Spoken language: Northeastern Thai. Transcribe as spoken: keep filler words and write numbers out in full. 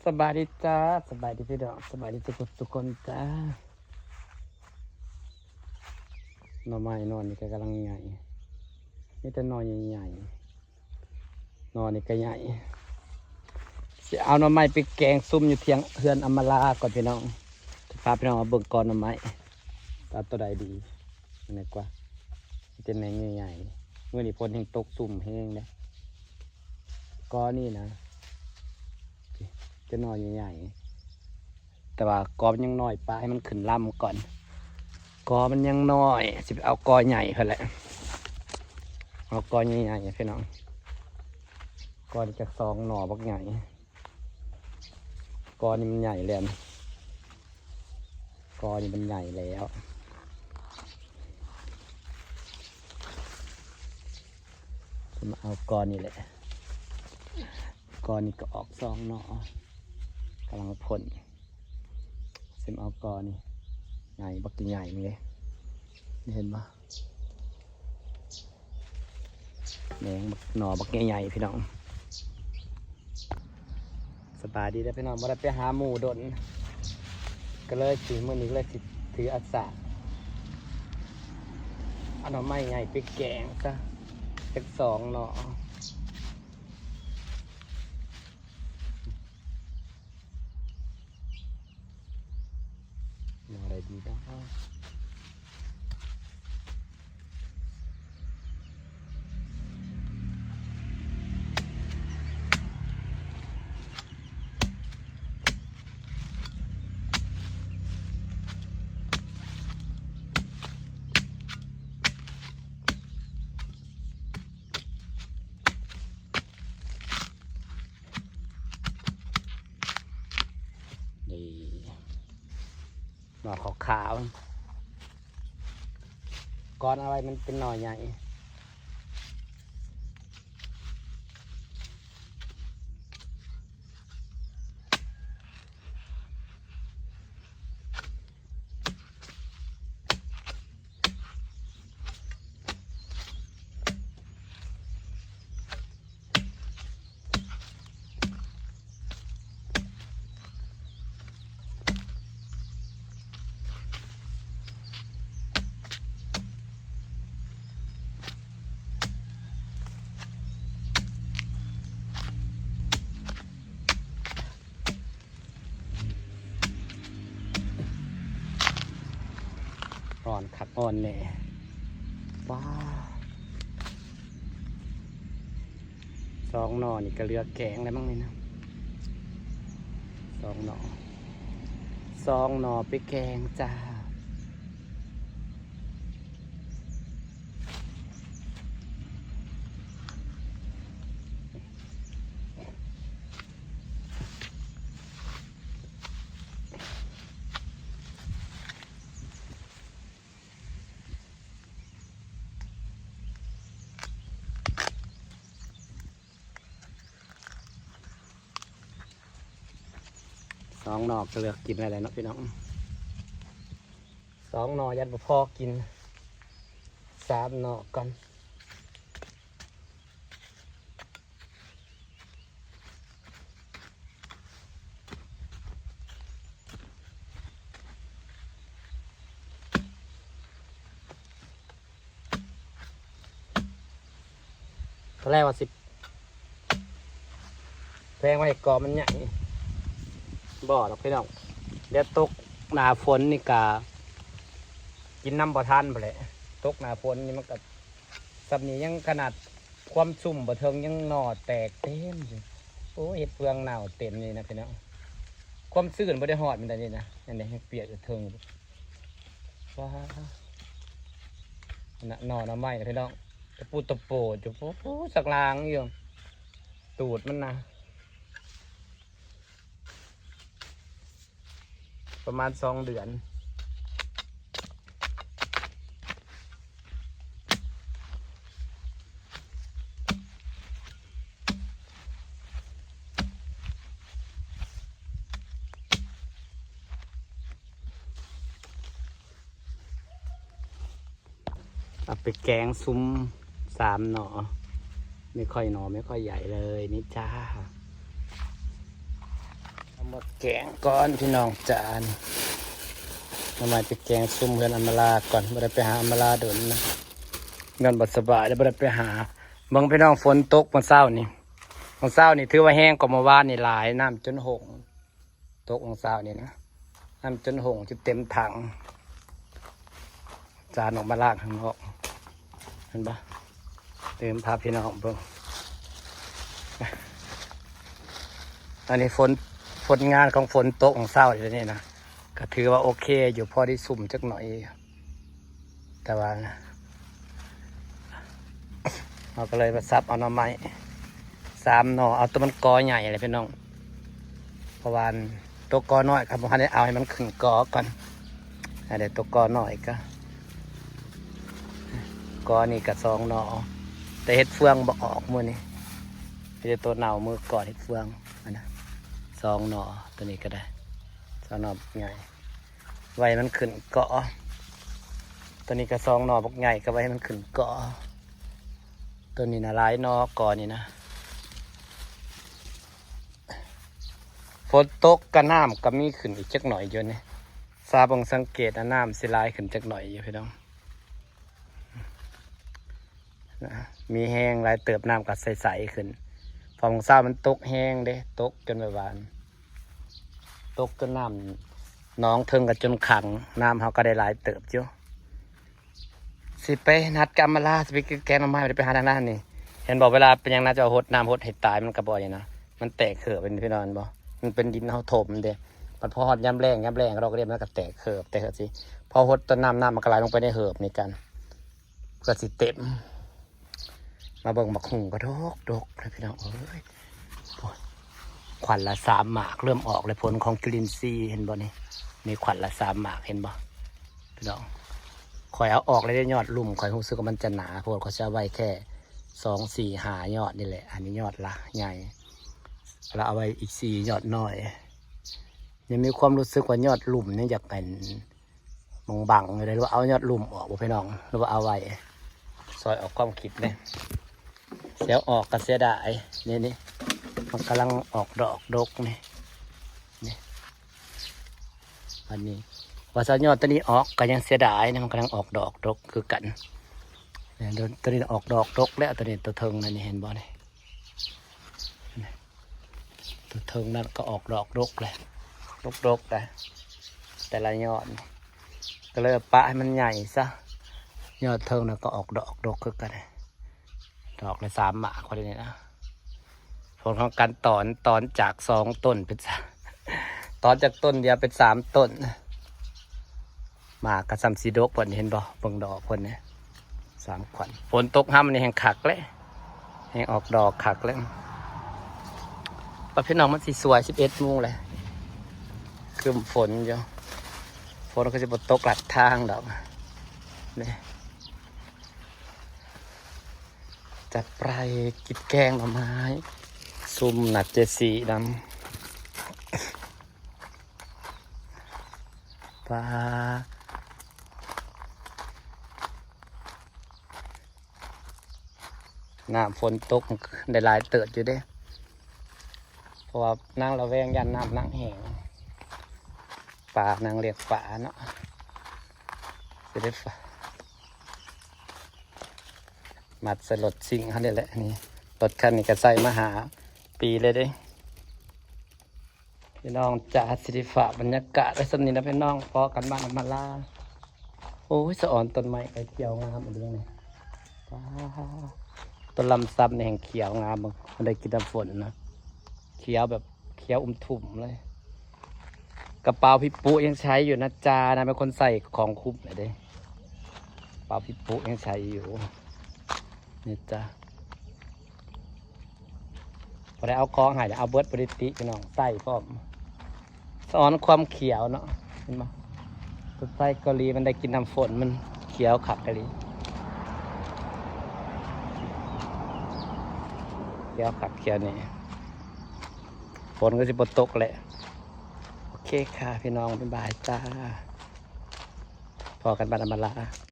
สบายดีจ้า สบายดีพี่น้อง สบายดีทุกคนทุกคนจ้า หน่อไม้หน่อนี่ก็กำลังใหญ่ มีแต่หน่อใหญ่ๆ หน่อนี่ก็ใหญ่ สิเอาหน่อไม้ไปแกงซุมอยู่เถียงเฮือนอำมาลาก่อนพี่น้อง จะพาพี่น้องมาเบิ่งกอหน่อไม้ ว่าตัวใดดี อันไหนกว่า มีแต่แหน่งใหญ่ๆ มื้อนี้ฝนแฮงตกซุมแฮงเด้ กอนี่นะ จะหน่อใหญ่ๆ แต่ว่ากอมันยังน้อย ปะให้มันขึ้นลำก่อน กอมันยังน้อย สิไปเอากอใหญ่เพิ่นแหละ เอากอใหญ่ๆ พี่น้อง กอนี่จักสองหน่อบักใหญ่ กอนี่มันใหญ่แล้วนะ กอนี่มันใหญ่แล้ว สิมาเอากอนี่แหละ กอนี่ก็ออกสองหน่อ กำลังพ่น สิมาเอากอนี่ ใหญ่บักใหญ่เลย เห็นปะ แหน่งบักหน่อบักใหญ่ๆ พี่น้อง สบายดีเด้อพี่น้อง บ่ได้ไปหาหมู่ดน ก็เลยสิมื้อนี้ก็เลยสิถืออาสา เอาหน่อไม้ใหญ่ไปแกงซะ จักสองหน่อ หน่ออะไรดีเนาะ นี่ หน่อขาวๆ ก่อนเอาไว้มันเป็นหน่อใหญ่ อ่อนคักอ่อนแน่ ว้า สองหน่อนี่ก็เหลือแกงแล้วมั้งนี่นะ สองหน่อ สองหน่อไปแกงจ้า สองหน่อก็เหลือกินอะไรเนาะพี่น้อง สองหน่อยัดบ่พอกิน สามหน่อก่อน ตอนแรกว่าสิแพงไว้ก่อนมันใหญ่ บ่ดอกพี่น้อง เดี๋ยวตกหน้าฝนนี่กะ กินน้ำบ่ทันไปแหละ ตกหน้าฝนนี่มันก็ สำนี้ยังขนาดความชุ่มบ่เทิงยังหน่อแตกเต็มอยู่ โอ้ย เห็ดเฟืองเน่าเต็มนี่นะพี่น้อง ความชื้นบ่ได้ฮอดมันได้นี่นะ อันนี้ยังเปียกอยู่เทิงอยู่ ว้า น่ะ หน่อหน่อไม้นะพี่น้อง ตะปูตะโปดอยู่ โอ้โห สักลางอยู่ ตูดมันนะ ประมาณสองเดือน เอาไปแกงซุมสามหน่อ ไม่ค่อยหน่อ ไม่ค่อยใหญ่เลยนี่จ้า เอา แกงก่อนพี่น้องจ๋า นี่เอามาไปแกงซุมเฮือนอำมาลาก่อน บ่ได้ไปหาอำมาลาโดนนะ นอนบ่สบายแล้วบ่ได้ไปหา เบิ่งพี่น้อง ฝนตกเมื่อเช้านี่ เมื่อเช้านี่ถือว่าแฮงกว่าเมื่อวานนี่หลาย น้ำจนหง ตกเมื่อเช้านี่นะ น้ำจนหงจนเต็มถัง จานออกมาล้างข้างนอก เห็นปะ เติมพาพี่น้องเบิ่ง อันนี้ฝน ผลงานของฝนตกของเช้าอยู่นี่นะ ก็ถือว่าโอเคอยู่ พอได้ซุมจักหน่อย แต่ว่า เราก็เลยมาสับเอาหน่อไม้ สามหน่อ เอาตัวมันกอใหญ่เลยพี่น้อง เพราะว่าตัวกอน้อยครับ ผมให้เอาให้มันขึ้นกอก่อน อ่ะ เดี๋ยวตัวกอน้อยก็ กอนี่ก็สองหน่อ แต่เห็ดเฟืองบ่ออกมื้อนี้ มีแต่ตัวเน่ามื้อก่อนเห็ดเฟือง อันนะ สองหน่อ ตัวนี้ก็ได้ สองหน่อใหญ่ ไว้มันขึ้นกอ ตัวนี้ก็สองหน่อบักใหญ่ ก็ไว้ให้มันขึ้นกอ ตัวนี้นะหลายหน่อกอนี่นะ ฝนตกกะน้ำก็มีขึ้นอีกจักหน่อยอยู่นี่ ซาเบิ่งสังเกตนะ น้ำสิหลายขึ้นจักหน่อยอยู่พี่น้อง นะ มีแฮงหลายเติบ น้ำก็ใสๆขึ้น เพราะเมื่อเช้ามันตกแฮงเด้ ตกจนแบบว่า ตกจนน้ำหนองเทิงก็จนขัง น้ำเฮาก็ได้หลายเติบอยู่ สิไปนัดกับอำมาลา สิไปกินแกงหน่อไม้ บ่ได้ไปหาทางนั้นนี่ เห็นบอกเวลาเป็นหยังนะ จะเอาหดน้ำหดให้ตาย มันก็บ่อยนะ มันแตกเขิบเป็นพี่น้องบ่ มันเป็นดินเฮาถมเด้ มันพอฮอดยามแล้ง ยามแล้งเราก็เรียกมันก็แตกเขิบ แตกเขิบสิ พอหดต้นน้ำ น้ำมันก็ไหลลงไปในเขิบนี่กัน ก็สิเต็ม มาเบิ่งบักหุ่งก็ดกดกเลยพี่น้องเอ้ย โอ้ย ขวัญละสามหมาก เริ่มออกเลย ผลของจุลินทรีย์ เห็นบ่นี่ มีขวัญละสามหมาก เห็นบ่พี่น้อง ข่อยเอาออกเลยเด้ ยอดลุ่ม ข่อยรู้สึกว่ามันจะหนาโพด ข่อยจะเอาไว้แค่สอง สี่ ห้ายอดนี่แหละ อันนี้ยอดละใหญ่ แล้วเอาไว้อีกสี่ยอดน้อย ยังมีความรู้สึกว่ายอดลุ่มนี่อยากเป็นบางๆอยู่เลย หรือว่าเอายอดลุ่มออกบ่พี่น้อง หรือว่าเอาไว้ ซอยออกความคิดเลย เสียออกก็เสียดาย นี่นี่ มันกำลังออกดอกดกนี่ นี่ อันนี้ ว่าซะยอดตัวนี้ออกก็ยังเสียดายนะ มันกำลังออกดอกดกคือกัน เนี่ย ตัวนี้ออกดอกดกแล้ว ตัวนี้ตัวเทิงนั่นนี่ เห็นบ่นี่ ตัวเทิงนั่นก็ออกดอกดกเลย ดกดกเลย แต่ละยอด ก็เลยปะให้มันใหญ่ซะ ยอดเทิงนั่นก็ออกดอกดกคือกัน ดอกละสามหมากพอดีนี่นะ ผลของการตอน ตอนจากสองต้นเป็นสาม ตอนจากต้นเดียวเป็นสามต้น หมากกะส่ำสิดก เพิ่นเห็นบ่ เบิ่งดอกเพิ่นเนี่ย สามขวัญ ฝนตกห้ำนี่แฮงคักเลย แฮงออกดอกคักเลย ป้าพี่น้อง มันสิสวย สิบเอ็ดโมงเลย ครึ้มฝนอยู่ ฝนก็สิบ่ตกลัดทางดอก นี่ จะไปกินแกงหน่อไม้ ซุมนัดเจสีนำ ปลา น้ำฝนตกได้หลายเติบอยู่เด้ เพราะว่านางระแวงย่านน้ำนางแห้ง ปลานางเลี้ยงปลาเนาะ สิได้ฝาก มัดใส่รถซิ่งเฮานี่แหละ นี่ รถคันนี้ก็ใส่มาหาปีเลยเด้ พี่น้องจ๋า สิได้ฝากบรรยากาศไว้ส่ำนี้นะพี่น้อง พ้อกันบ้านอำมาลา โอ้ย สะออนต้นไม้ก็เขียวงามอีหลีนี่ ว้าว ต้นลำซับนี่แฮงเขียวงาม มันได้กินน้ำฝนนะ เขียวแบบเขียวอุ้มทุ่มเลย กระเป๋าพี่ปุ๊ยังใช้อยู่นะจ๊ะ นะเป็นคนใส่ของคลุมเลยเด้ กระเป๋าพี่ปุ๊ยังใช้อยู่ นี่จ้ะ พอได้เอาของให้แล้วเอาเบิด บ่ได้ติพี่น้อง ใส่พร้อม สะออนความเขียวเนาะ เห็นบ่ ต้นไทรเกาหลีมันได้กินน้ำฝน มันเขียวคักอีหลี เขียวคักเขียวแน่ ฝนก็สิบ่ตกแหละ โอเคค่ะพี่น้อง บ๊ายบายจ้า พ้อกันบ้านอำมาลา